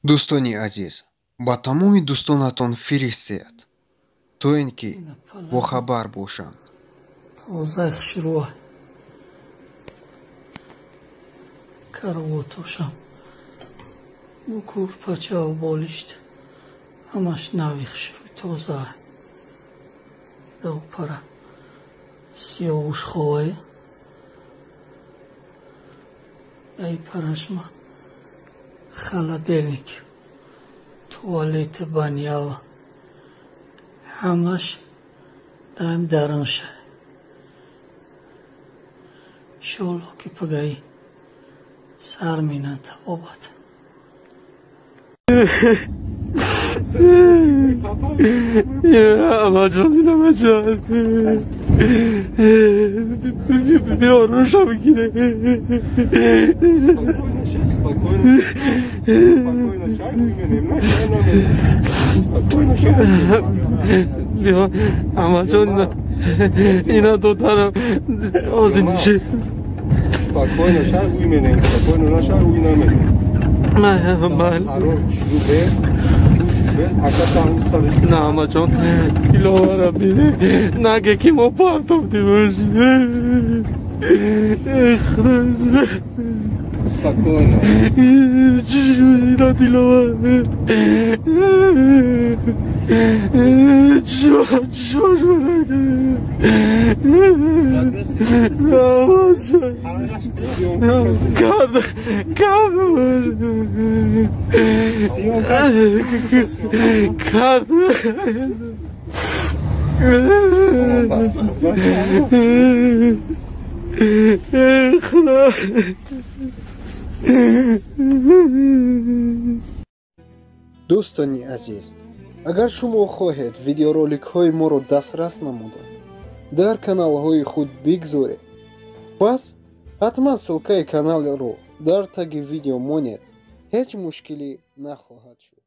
Дӯстони азиз, ба тамоми дӯстонатон фиристед, то ин ки бохабар бошанд. Тозаи хушрӯа, карвотошам, курпачаву болишт ҳамаш нави хушрӯи тоза. Пара сиёвуш ховае, ай парашма холодильник, туалет, банява ҳамаш даим дарунша. Иншоалло, ки пагаи сар минан табобат. Амаҷон, амаҷон, биёрушам гире. Спокойно, спокойно, чай выменем, на чай наменем. Спокойно, чай. Биё, амаҷон, ина додарам озиниши. Спокойно, чай выменем, спокойно, на чай выменем. Ман на, амаҷон, диловара бире, наге ки мо партофтимаш. Спокойно. Ина диловар чишмаш кард кард. Дӯстони азиз, агар шумо хоҳед видеороликҳои моро дастрас намуда дар каналҳои худ бигзоред, пас ҳатман ссылкаи каналро дар таги видео монед, ҳеҷ мушкилӣ нахоҳад шуд.